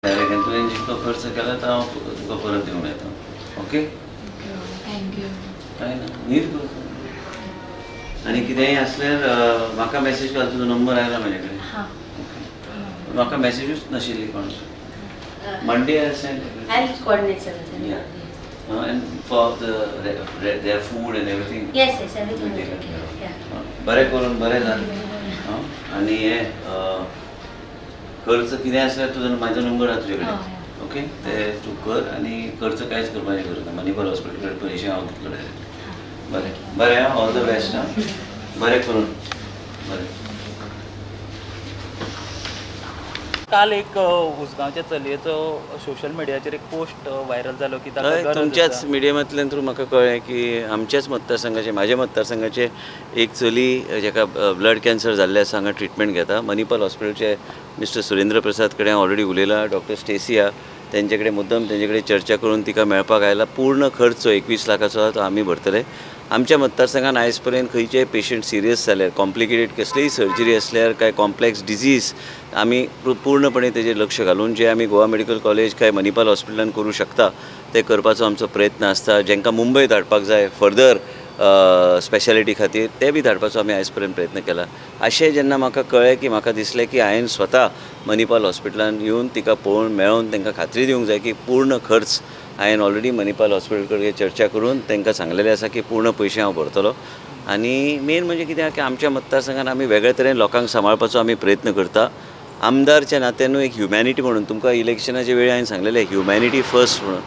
Direct तुवें जितलो खर्च केला तो हांव तुका परत दिवंक येता. Okay, thank you. कांय ना, न्हीद कर. आनी कितेंय आसल्यार म्हाका मॅसेज घाल. तुजो नंबर आयला म्हाजे कडेन. म्हाका मॅसेजूच नाशिल्ली कोणाचो. Monday I send. I'll coordinate sir. Yeah. And for their food and everything. Yes, yes, everything will be okay. Yeah. बरें करून बरें जालें. आनी हे खर्च कितें आसल्यार तुजो म्हाजो नंबर आसा तुजे कडेन. ओके, ते तूं कर आनी खर्च कांयच करपाचें गरज ना. मणिपाल हॉस्पिटल कडेन पयशे हांव दितलो डायरेक्ट. बरें बरें, ऑल the best. आं, बरें करून बरें. काल एक उसगांवच्या चलयेचो सोशल मिडियाचेर एक पोस्ट व्हायरल जालो की तुमच्याच मिडियमांतल्यान थ्रू म्हाका कळ्ळें की आमच्याच मतदारसंघाचे, म्हाज्या मतदारसंघाचे एक चली जेका ब्लड कॅन्सर जाल्लें आसा हांगा ट्रिटमेंट घेता. मणिपाल हॉस्पिटलचे मिस्टर सुरेंद्र प्रसाद कडेन हांव ऑलरेडी उलयलां. डॉक्टर स्टेसिया तेंचे कडेन मुद्दम तेंचे कडेन चर्चा करून तिका मेळपाक आयला. पूर्ण खर्च 21 लाखाचो आसा तो आमी भरतले. आमच्या मतदारसंघान आयज पर्यंत खंयचेय पेशंट सिरियस जाल्यार, कॉम्प्लिकेटेड कसलीय सर्जरी आसल्यार, काय कॉम्प्लेक्स डिजीज आमी पूर्णपणे तेजेर लक्ष घालून जे आमी गोवा मेडिकल कॉलेज काय मणिपाल हॉस्पिटलान करूं शकता ते करपाचो आमचो प्रयत्न आसता. जेंकां मुंबय धाडपाक जाय फर्दर स्पेशलिटी खातीर ते बी धाडपाचो आमी आयज पर्यंत प्रयत्न केला. अशें जेन्ना म्हाका कळ्ळें की म्हाका दिसलें की हांवें स्वता मणिपाल हॉस्पिटलान येवन तिका पळोवन मेळोवन तांकां खात्री दिवंक जाय की पूर्ण खर्च हांवें ऑलरेडी मणिपाल हॉस्पिटल कडेन चर्चा करून तांकां सांगलेलें आसा की पूर्ण पयशे हांव भरतलो. आनी मेन म्हणजे कितें की आमच्या मतदारसंघान आमी वेगळे तरेन लोकांक सांबाळपाचो आमी प्रयत्न करता. आमदारच्या नात्यानूय एक ह्युमॅनिटी म्हणून तुमकां इलेक्शनाच्या वेळी हांवें सांगलेलें ह्युमॅनिटी फर्स्ट म्हणून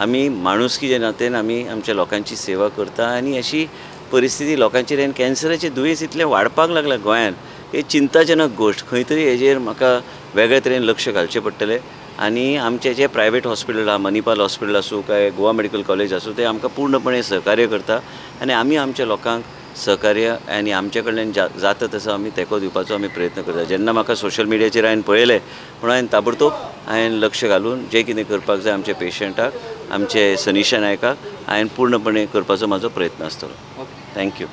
आमी माणुसकीच्या नात्यान आमी आमच्या लोकांची सेवा करता. आनी अशी परिस्थिती लोकांचेर आनी कॅन्सराचें दुयेंस इतलें वाडपाक लागलां गोंयांत, ही चिंताजनक गोश्ट. खंय तरी हेजेर म्हाका वेगळे तरेन लक्ष घालचें पडटलें. आनी आमचें जें प्रायवेट हॉस्पिटल आसा, मणिपाल हॉस्पिटल आसूं काय गोवा मेडिकल कॉलेज आसूं, ते आमकां पूर्णपणे सहकार्य करता आनी आमी आमच्या लोकांक सहकार्य आनी आमचे कडल्यान जाता तसो आमी तेंको दिवपाचो आमी प्रयत्न करता. जेन्ना म्हाका सोशल मिडियाचेर हांवें पळयलें म्हणून हांवें ताबडतोब हांवें लक्ष घालून जें कितें करपाक जाय आमच्या पेशंटाक, आमचे सनिशा नायकाक हांवें पूर्णपणे करपाचो म्हाजो प्रयत्न आसतलो. Thank you.